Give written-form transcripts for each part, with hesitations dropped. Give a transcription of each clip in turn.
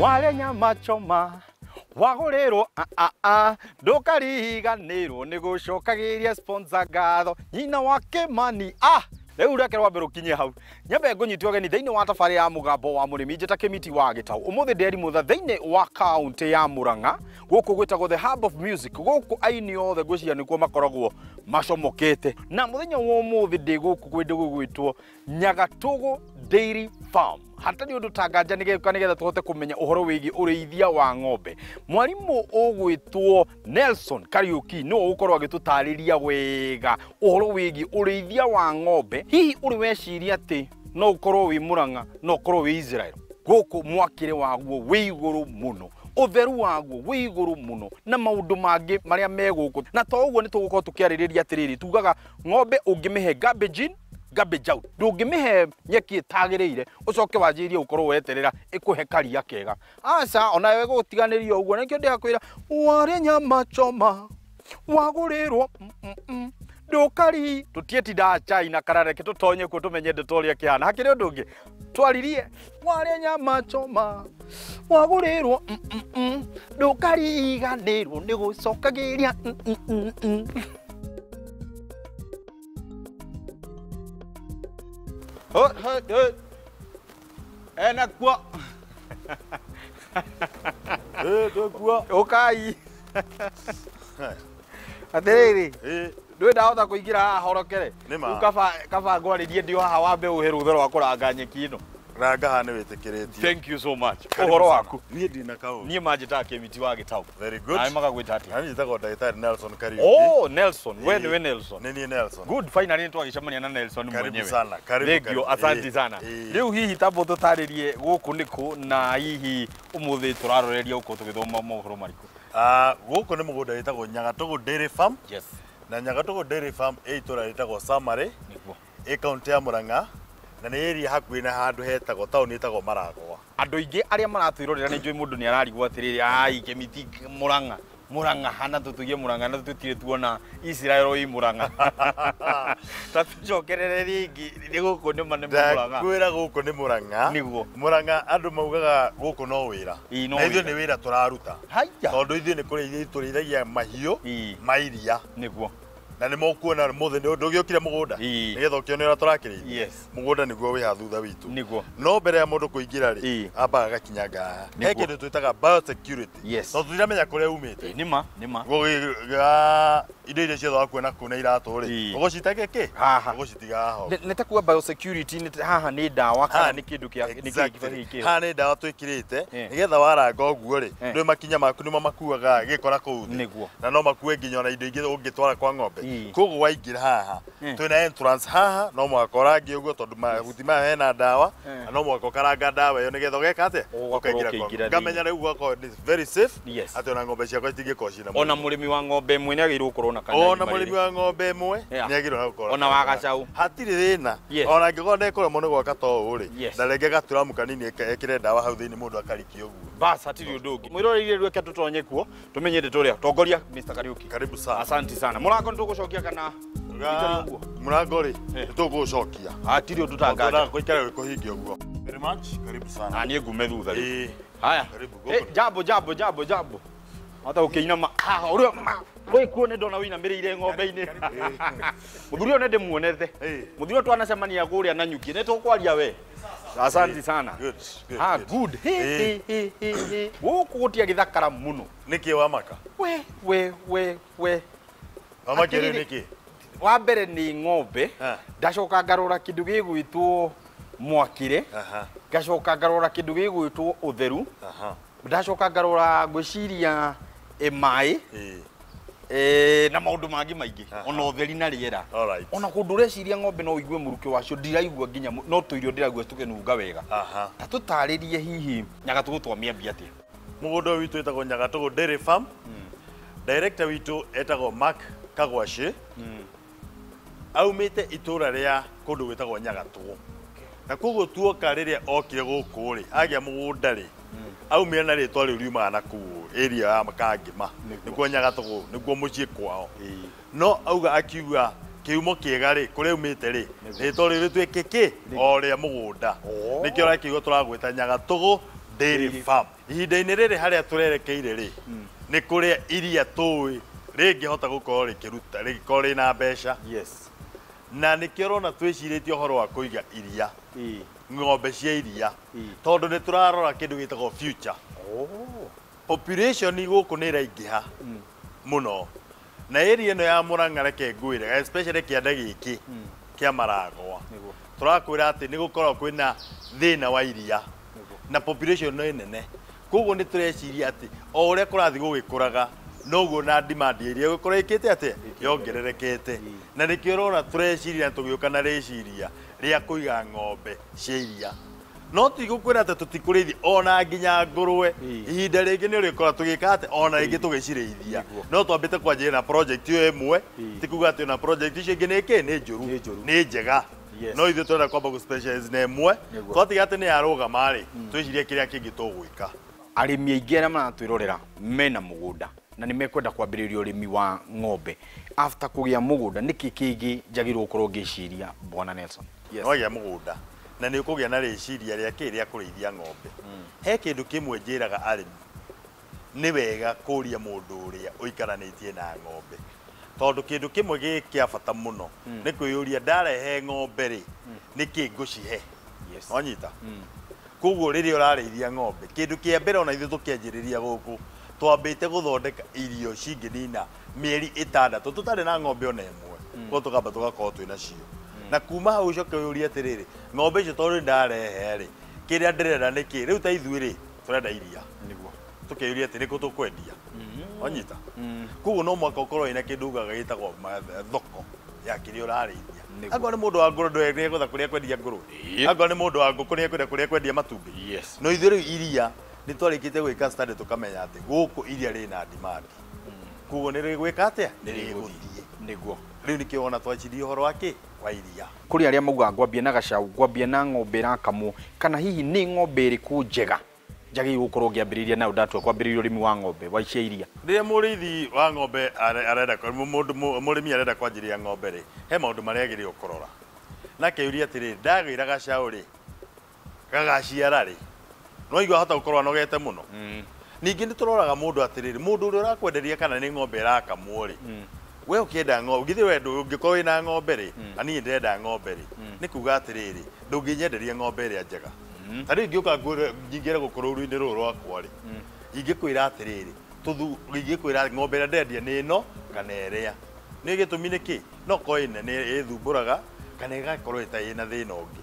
Wale nyama choma wagũrĩrwo ndũkariganĩrwo nĩ gũcokagĩria sponsor ngatho nyina wa Kĩmani rĩu reke rwambe rũkinye hau nyambe ngũnyite ũgeni thĩinĩ wa tabarĩra ya mũgambo wa mũrĩmi njĩta Kĩmiti wa Gĩtaũ. Ũmũthĩ ndĩ Mutha thĩinĩ wa kaũntĩ ya Murang'a gũkũ gwĩtagwo the hub of music. Gũkũ aini othe ngwĩciria nĩkuo makoragwo macomokete, na mũthenya wa ũmũthĩ ndĩ gũkũ kwĩndũ gũgwĩtwo Nyagatũgũ Dairy Farm. Hatarĩ ũndũ tanganja nĩgeka nĩgetha tũhote kũmenya ũhoro wĩgiĩ ũrĩithia wa ng'ombe. Mwarimũ ũgwĩtwo Nelson Kariuki nĩwe ũgũkorwo agĩtũtarĩria wega ũhoro wĩgiĩ ũrĩithia wa ng'ombe. Hihi ũrĩ weciria atĩ no ũkorwo wĩ Murang'a, no ũkorwo wĩ Israel? Gũkũ mwakĩre waguo wĩ igũrũ mũno, ũtheru waguo wĩ igũrũ mũno, na maũndũ mangĩ marĩa me gũkũ. Na to ũguo nĩ tũgũkorwo tũkĩarĩrĩria atĩrĩrĩ, tugaga ng'ombe ũngĩmĩhe garbage in garbage out, ndũngĩmĩhe nyeki ĩtagĩrĩire ũcoke wanjĩrĩrie gũkorwo weterera ĩkũhe karia kega. Aca, onawe gũtiganĩrio ũguo. Nĩkĩo ndĩrakwĩra warĩa nyama choma wagũrĩrwo ndũkari. Tũtiĩtindaga chai na karareke tũtonye kuo tũmenye ndeto ũrĩa kĩhana. Hakĩrĩ ũndũ ũngĩ twaririe warĩa nyama choma wagũrĩrwo ndũkariganĩrwo nĩ gũcokagĩria Hoi, hoi, hoi. Ena kuo. Ndũkuo. Ũkai. Atĩrĩrĩ, ndũĩ ndahota kũingĩra haha horokere. Nĩma. Rĩu kaba ngwarĩrie ndĩ o haha wambe ũhe rũtha rwa kũranga nyeki ĩno. Ranga haha nĩ wĩtĩkĩrĩtio. Thank you so much. Karibu Ũhoro sana. waku? Niĩ ndina kaũndũ. Niĩ manjĩtaga Kĩmiti wa Gĩtaũ. Very good. Nawe magagwĩta atĩa? Nani njĩtagwo ndagĩtarĩ Nelson Kariuki. Oh, Nelson. We nĩwe Nelson. Nĩ niĩ Nelson. Good, finally nĩtwagĩcemania na Nelson Karibu mwenyewe. sana. Karibu. Thank you, karibu. asante sana. Rĩu hihi tamba tũtarĩrie gũkũ nĩkũ na hihi ũmũthĩ tũraroreria gũkũ tũgĩthoma mohoro marĩkũ? Gũkũ nĩ mũgũnda wĩtagwo Nyagatũgũ Dairy Farm. Yes. Na Nyagatũgũ Dairy Farm ĩ itũũra rĩtagwo Summary, Nĩguo. ĩ kaũntĩ ya Murang'a, na nĩ area hakuhĩ na handũ hetagwo taũni ĩtagwo Maragwa. Andũ aingĩ arĩa maratwĩrorera nĩ njũĩ mũndũ nĩ ararigwo atĩrĩrĩ, ai Kĩmiti Murang'a, Murang'a hana tũtugie Murang'a na tũtirĩ tuona Israel ĩ Murang'a. Ta tũcokerere rĩngĩ nĩ gũkũ nĩ ma nĩ Murang'a. Ndakwĩra gũkũ nĩ Murang'a. Nĩguo. Murang'a andũ maugaga gũkũ no wĩra. Ĩĩ, no Na ithuĩ wĩra. nĩ wĩra tũraruta. Haya. Tondũ ithuĩ nĩ kũrĩithia tũrĩithagia mahiũ Ĩĩ. ma iria. Nĩguo. Na nĩ mũkuona mũthĩ nĩ ndũgĩũkire mũgũnda Ĩĩ. nĩgetha ũkĩone ũrĩa tũrakĩrĩithia. Yes. Mũgũnda nĩguo wĩ haha thutha witũ. Nĩguo. No mbere ya mũndũ kũingĩra rĩ, Ĩĩ. ambaga agakinyanga haha. He Nĩguo. kĩndũ twĩtaga biosecurity. Yes. Tondũ tũtiramenya kũrĩa umĩte. Nĩma, nĩma. Indo iria ciothe wakuona kũu na iratũ rĩ, Ĩĩ. ũgũcitege kĩ? Haha. Ũgũcitiga haha. Nĩ ta kuga biosecurity nĩ haha nĩ ndawa kana nĩ kĩndũ kĩa nĩ kĩĩ Exactly. kĩho? Haha nĩ ndawa twĩkĩrĩte Eh. nĩgetha waranga ũguo rĩ, Eh. ndũĩ makinya maku nĩmo makuaga gĩkora kũu thĩ. Nĩguo. Na no makue nginya ona indo ingĩ ũngĩtwara kwa ng'ombe. Ĩĩ. Koguo waingĩra haha, Eh. twĩna entrance haha, no mũhaka ũrange ũguo tondũ mahuti maya hena ndawa, Eh. na no mũhaka ũkaranga ndawa ĩyo nĩgetha ũgeka atĩa? Ũgakorwo Ũkaingĩra kwa ũkĩingĩra ng'ombe. thĩinĩ. Ngamenya rĩu gwakorwo nĩ very safe, Yes. atĩ ona ng'ombe ciakwa citingĩkorwo ciĩna Ona mũrimũ. mũrĩmi wa ng'ombe ĩmwe nĩ agĩrĩirwo gũkorwo na kanya Ona mũrĩmi wa ng'ombe ĩmwe Yeah. nĩ agĩrĩirwo gũkorwo Ona wa gacaũ. hatirĩ thĩna. Yes. Ona angĩkorwo ndekũremwo nĩ gwaka ta ũũ rĩ, Yes. ndarenge gaturamu kanini ekĩre ndawa hau thĩinĩ mũndũ akarikia ũguo. Bas, hatirĩ ũndũ ũngĩ. Mwĩroreire rĩu reke tũtonye kuo tũmenye ndeto ũrĩa. Tongoria Mr. Kariuki. Karibu sana. Asante sana. Mũrango nĩ tũgũcokia kana ũikare ũguo? Mũrango rĩ, Eh. nĩ tũgũũcokia. Hatirĩ ũndũ tanganja. Gũikare kũhingia ũguo. Very much. Karibu sana. Na niĩ ngume thutha rĩu. Ĩĩ. Haya. Karibu, Eh, gũkũ. jambo jambo jambo jambo. Hata ũkĩinama haha ũrĩa wĩ kuo nĩ ndona wĩinamĩrĩire ng'ombe-inĩ. Mũthuri ũyũ nĩ ndĩmuonete. Ĩĩ. Mũthuri ũyũ twanacemania kũrĩa na nyuki. Nĩ tũkwaria we. Asante sana. Good, good, Ah, good. good. He, Ĩĩ. he, he, he, he. Gũkũ gũtiagĩthakara mũno. Nĩkĩ wamaka? We, we, we, we. Wamaka rĩu Atĩrĩrĩ. nĩkĩ? Wa mbere nĩ ng'ombe. Ah. Ndacoka ngarora kĩndũ gĩgwĩtwo mwakĩre. Aha. Ngacoka ngarora kĩndũ gĩgwĩtwo ũtheru. Aha. Ndacoka ngarora ngwĩciria maĩ Ĩĩ. na maũndũ mangĩ maingĩ Aha. ona ũtheri na rĩera. Alright. Ona kũndũ ũreciria ng'ombe no ũigue mũrukĩ wacio ndiraigua nginya no tũirio ndĩraigua tũkĩnunga wega. Aha. Ta tũtarĩrie hihi Nyagatũgũ twamĩambia atĩa? Mũgũnda ũyũ witũ wĩtagwo Nyagatũgũ Dairy Farm. Director witũ etagwo Mark Kagwacĩ. Aumĩte itũũra rĩa kũndũ gwĩtagwo Nyagatũgũ. Na koguo tuoka rĩrĩa okire gũkũ rĩ, agĩa mũgũnda rĩ, aumire na rĩtwa rĩu riumaga na kũu area ya Kangĩma. Nĩkuo Nyagatũgũ, nĩkuo mũciĩ kwao. No auga akiuga kĩhumo kĩega rĩ, kũrĩa aumĩte rĩ, rĩtwa rĩu rĩtuĩke kĩ? O rĩa mũgũnda. Oh. Nĩkĩo ũrakĩigua tũragwĩta Nyagatũgũ Dairy Farm. Ihinda-inĩ rĩrĩ harĩa tũrerekeire rĩ, nĩ kũrĩa iria tũĩ rĩngĩhota gũkorwo rĩkĩruta rĩgĩkorwo rĩna mbeca. Yes. Na nĩkĩo ũrona twĩcirĩtie ũhoro wa kũiga iria, ng'ombe cia iria, tondũ nĩ tũrarora kĩndũ gĩtagwo future. Population gũkũ nĩ ĩraingĩha mũno, na area ĩno ya Murang'a, reke ngwĩre, especially kĩanda gĩkĩ kĩa Maragwa, tũrakwĩra atĩ nĩ gũkoragwo kwĩna thĩna wa iria na population nĩ nene. Koguo nĩ tũreciria atĩ o ũrĩa kũrathiĩ gũgĩkũraga, noguo na demand ya iria ĩgũkorwo ĩkĩte atĩa, yongererekete. Na nĩkĩo ũrona tũreciria na tũgĩũka na rĩciria rĩa kũiga ng'ombe cia iria. No tigũkwĩra atĩ tũtikũrĩithia ona nginya ngũrwe. Ihinda rĩngĩ nĩ ũrĩkora tũgĩka atĩ ona rĩngĩ tũgĩcirĩithia, no twambĩte kwanjĩrĩria na project ĩyo ĩmwe. Ti kuga atĩ ona project icio ingĩ nĩ kĩ, nĩ njũru, nĩ njega, no ithuĩ tũrenda kwamba gũ specialize na ĩmwe. Twatiga atĩ nĩ yarũgama rĩ, twĩcirie kĩrĩa kĩngĩ tũgwĩka. Arĩmi aingĩ arĩa maratwĩrorera mena mũgũnda na nĩ mekwenda kwambĩrĩria ũrĩmi wa ng'ombe, after kũgĩa mũgũnda, nĩkĩ kĩngĩ njagĩrĩirwo gũkorwo ngĩciria, Bwana Nelson? Yes. Wagĩa mũgũnda na nĩ ũkũgĩa na rĩciria rĩa kĩ, rĩa kũrĩithia ng'ombe, he kĩndũ kĩmwe njĩraga arĩmi: nĩ wega kũria mũndũ ũrĩa ũikaranĩtie na ng'ombe, tondũ kĩndũ kĩmwe gĩ kĩa bata mũno nĩ kwĩyũria, ndarehe ng'ombe rĩ, nĩkĩ ngũcihe? Wanyita? Koguo rĩrĩa ũrarĩithia ng'ombe, kĩndũ kĩa mbere, ona ithuĩ tũkĩanjĩrĩria gũkũ, twambĩte gũthondeka irio cingĩnina mĩeri 6 tũtarĩ na ng'ombe ona ĩmwe. Koguo tũkamba tũgakorwo twĩ nacio, na kuma hau ũcoke ũyũrie atĩrĩrĩ, ng'ombe icio tondũ nĩndarehe rĩ, kĩrĩa ndĩrenda nĩ kĩ? Rĩu ta ithuĩ rĩ, tũrenda iria. Tũkeyũria atĩ nĩkũ tũkwendia? Wanyita? Koguo no mũhaka ũkorwo wĩna kĩndũ ugaga gĩtagwo thoko ya kĩrĩa ũrarĩithia. Angorwo nĩ mũndũ wa ngũrwe, nĩegũtha kũrĩa kwendia ngũrwe. Angorwo nĩ mũndũ wa ngũkũ, nĩekwenda kũrĩa kwendia matumbĩ. No ithuĩ rĩu iria nĩ twarĩkĩtie gwĩka study, tũkamenya atĩ gũkũ iria rĩna demand, koguo nĩ rĩgwĩka atĩa, nĩ rĩgũthiĩ. Rĩu nĩkĩo wona twacirie ũhoro wa kĩ, wa iria. Kũrĩ arĩa maugaga ngwambia na gacau, ngwambia na ng'ombe ĩrakamwo, kana hihi nĩ ng'ombe ĩrĩkũ njega njagĩrĩirwo gũkorwo ngĩambĩrĩria nayo ndatua kwambĩrĩria ũrĩmi wa ng'ombe wa cia iria? Rĩrĩa mũrĩithi wa ng'ombe arenda, mũndũ mũrĩmi arenda kwanjĩrĩria ng'ombe rĩ, he maũndũ marĩa agĩrĩirwo kũrora na akeyũria atĩrĩrĩ, ndagĩra gacaũ rĩ, gagaciara rĩ? No igua ahota gũkorwo anogete mũno. Ningĩ nĩ tũroraga mũndũ atĩrĩrĩ, mũndũ ũrĩa ũrakwenderia kana nĩ ng'ombe ĩrakamwo rĩ, we ũkĩenda ng'ombe, githĩ we ũngĩkorwo wĩna ng'ombe rĩ, na niĩ ndĩrenda ng'ombe rĩ, nĩ kuga atĩrĩrĩ, ndũngĩnyenderia ng'ombe ĩrĩa njega. Ta rĩu ingĩũka ngwĩre nyingĩre gũkũ rũru-inĩ rũrũ rwakwa rĩ, ingĩkwĩra atĩrĩrĩ, tũthu ingĩkwĩra ng'ombe ĩrĩa ndendia nĩ ĩno kana ĩrĩa, nĩ gĩtũmi nĩ kĩ? No korwo ĩ nene ĩthumbũraga kana ĩgakorwo ĩtarĩ ĩna thĩna ũngĩ.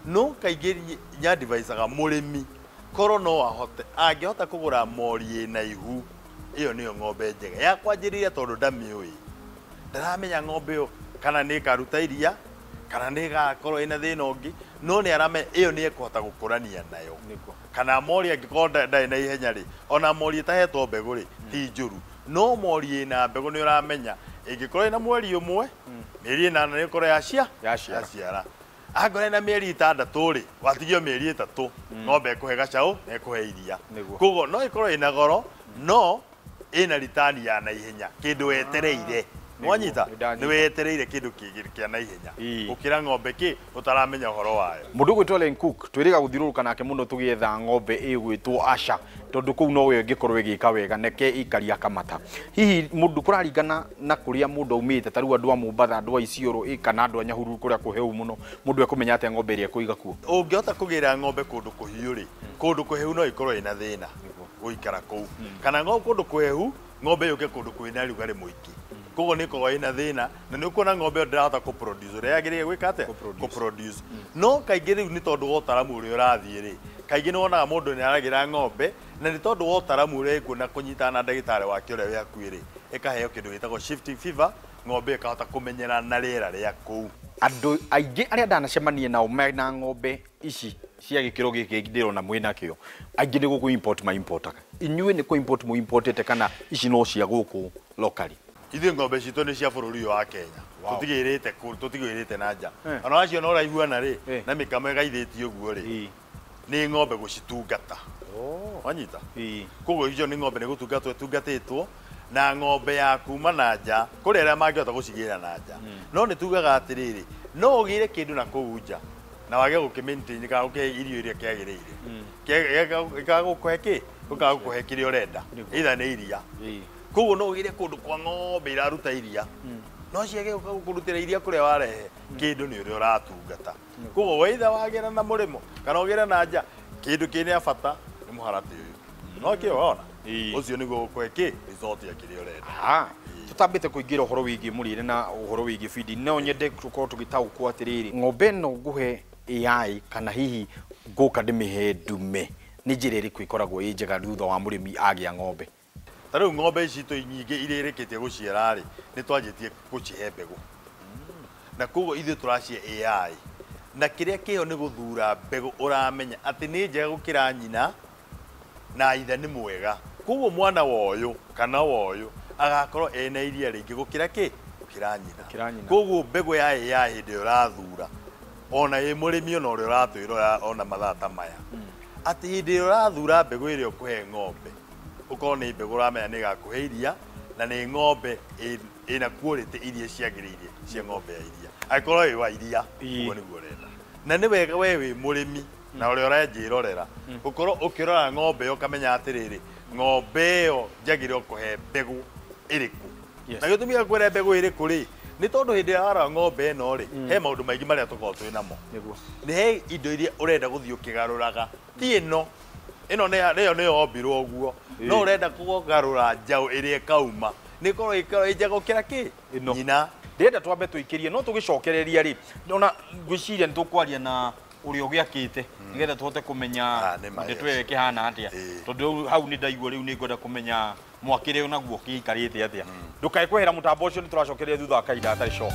No kaingĩ nyadivisaga mũrĩmi korwo no ahote, angĩhota kũgũra mori ĩna ihu, ĩyo nĩyo ng'ombe njega ya kwanjĩrĩria, tondũ ndamĩũĩ, ndaramenya ng'ombe ĩyo kana nĩ ĩkaruta iria kana nĩ ĩgakorwo ĩna thĩna ũngĩ, no nĩ aramenya ĩyo nĩ ĩkũhota gũkũrania nayo. Kana mori angĩkorwo ndarĩ na ihenya rĩ, ona mori ĩtahetwo mbegũ rĩ, ti njũru, no mori ĩna mbegũ nĩ ũramenya ĩngĩkorwo ĩna mweri 1, mĩeri 8 nĩ ĩkorwo yacia Yaciara. Yaciara. Angorwo ĩna mĩeri 6 rĩ, watigio mĩeri 3, ng'ombe ĩkũhe gacaũ na ĩkũhe iria. Koguo no ĩkorwo ĩna goro, no ĩna return ya naihenya, kĩndũ wetereire. Wanyita? Nĩndanyita. Nĩ wetereire kĩndũ kĩngĩ kĩa naihenya gũkĩra ng'ombe kĩ ũtaramenya ũhoro wayo. Mũndũ ũgwĩtwo Len Cook twĩrĩga gũthiũrũrũka nake mũno tũgĩetha ng'ombe ĩgwĩtwo Asha, tondũ kũu nowe ĩngĩkorwo ĩgĩka wega neke ikaria kamata. Hihi mũndũ kũraringana na kũrĩa mũndũ aumĩte, ta rĩu andũ a Mombatha, andũ a Isiolo, kana andũ a Nyahururu kũrĩa kũhehu mũno, mũndũ ekũmenya atĩa ng'ombe ĩrĩa ekũiga kuo? Ũngĩhota kũgĩra ng'ombe kũndũ kũhiũ rĩ, kũndũ kũhehu no ĩkorwo ĩna thĩna gũikara kũu, kana kũndũ kũhehu ng'ombe yũke kũndũ kwĩna rugarĩ mũingĩ, koguo nĩ ĩkoragwo ĩna thĩna, na nĩ ũkuona ng'ombe ĩyo ndĩrahota kũproduce ũrĩa yagĩrĩire gwĩka atĩa, Kũproduce. Kũproduce. No kaingĩ rĩu nĩ tondũ wa ũtaramu ũrĩa ũrathiĩ rĩ, kaingĩ nĩ wonaga mũndũ nĩ aragĩra ng'ombe, na nĩ tondũ wa ũtaramu ũrĩa ĩkuo na kũnyitana na ndagĩtarĩ wake ũrĩa wĩ hakuhĩ rĩ, ĩkaheo kĩndũ gĩtagwo shifting fever, ng'ombe ĩkahota kũmenyera na rĩera rĩa kũu. Andũ aingĩ arĩa ndanacemania nao mena ng'ombe ici cia gĩkĩro gĩkĩ ndĩrona mwĩnakĩo, aingĩ nĩ gũkũ import ma importaga. Inyuĩ nĩ kũ import mũ importĩte kana ici no cia gũkũ locally? Ithuĩ ng'ombe citũ nĩ cia bũrũri ũyũ wa Kenya. Tũtigĩrĩte kũ, tũtigĩrĩte na nja. Ona waciona ũraihuana rĩ, na mĩkamo ĩgaithĩtio ũguo rĩ, nĩ ng'ombe gũcitungata. Wanyita? Koguo icio nĩ ng'ombe nĩ gũtungatwo ĩtungatĩtwo, na ng'ombe ya kuma na nja, kũrĩ arĩa mangĩhota gũcigĩra na nja. No nĩ tugaga atĩrĩrĩ, no ũgĩre kĩndũ na kũu nja. Na wage gũkĩ maintain kana gũkĩhe irio iria kĩagĩrĩire, gĩkaga gũkũhe kĩ, gũkaga gũkũhe kĩrĩa ũrenda, either nĩ iria. Koguo no ũgĩre kũndũ kwa ng'ombe iraruta iria, no ciage gũka gũkũrutĩra iria kũrĩa warehe kĩndũ nĩ ũrĩa ũratungata. Koguo waitha wagĩra na mũrĩmo kana ũgĩre na nja, kĩndũ kĩrĩa bata nĩ mũharatĩ ũyũ, no kĩo wona ũcio nĩguo gũkũhe kĩ result ya kĩrĩa ũrenda. Tutambĩte kũingĩra ũhoro wĩgiĩ mũrĩre na ũhoro wĩgiĩ feed, no nyende tũkorwo tũgĩtaũkwo atĩrĩrĩ, ng'ombe ĩno ngũhe AI kana hihi ngũka ndĩmĩhe ndume, nĩ njĩra ĩrĩkũ ĩkoragwo ĩ njega thutha wa mũrĩmi agĩa ng'ombe? Ta rĩu ng'ombe ici citũ nyingĩ iria irĩkĩtie gũciara rĩ, nĩ twanjĩtie gũcihe mbegũ, na koguo ithuĩ tũracihe AI, na kĩrĩa kĩho nĩ gũthura mbegũ ũramenya atĩ nĩ njega gũkĩra nyina na ithe nĩ mwega. Koguo mwana wa ũyũ kana wa ũyũ agakorwo ena iria rĩingĩ gũkĩra kĩ, gũkĩra nyina. Koguo mbegũ ya AI hĩndĩ ĩrĩa ũrathura, ona ĩ mũrĩmi ona ũrĩa ũratwĩrora ona mathaa ta maya, atĩ hĩndĩ ĩrĩa ũrathura mbegũ ĩrĩa ũkũhe ng'ombe, ũkorwo nĩ mbegũ ũramenya nĩ ĩgakũhe iria na nĩ ng'ombe ĩna quality iria ciagĩrĩire cia ng'ombe ya iria, angĩkorwo ĩ wa iria, ũguo nĩguo ũrenda. Na nĩ wega we wĩ mũrĩmi na ũrĩa ũrenjĩrorera ũkorwo ũkĩrora ng'ombe ĩyo ũkamenya atĩrĩrĩ, ng'ombe ĩyo njagĩrĩirwo kũhe mbegũ ĩrĩkũ. Na gĩtũmi gĩa kwĩra mbegũ ĩrĩkũ rĩ, nĩ tondũ hĩndĩ ĩrĩa warora ng'ombe ĩno rĩ, he maũndũ maingĩ marĩa tũkoragwo twĩ namo. Nĩ he indo iria ũrenda gũthiĩ ũkĩgarũraga, ti ĩno ĩno nĩyo nĩyo yombirwo ũguo, no ũrenda kũgarũra njaũ ĩrĩa ĩkauma nĩ ĩkorwo ĩkorwo ĩ njega gũkĩra kĩ nyina. Ndĩrenda twambe tũikĩrie, no tũgĩcokereria rĩ, ona ngwĩciria nĩ tũkwaria na ũrĩa ũgĩakĩte nĩgetha tũhote kũmenya ndeto ĩyo ĩkĩhana atĩa, tondũ hau nĩ ndaigua rĩu nĩ ngwenda kũmenya mwakĩre onaguo kĩikarĩte atĩa. Ndũkae kwehera mũtambo ũcio, nĩ tũracokereria thutha wa kahinda gatarĩ coho.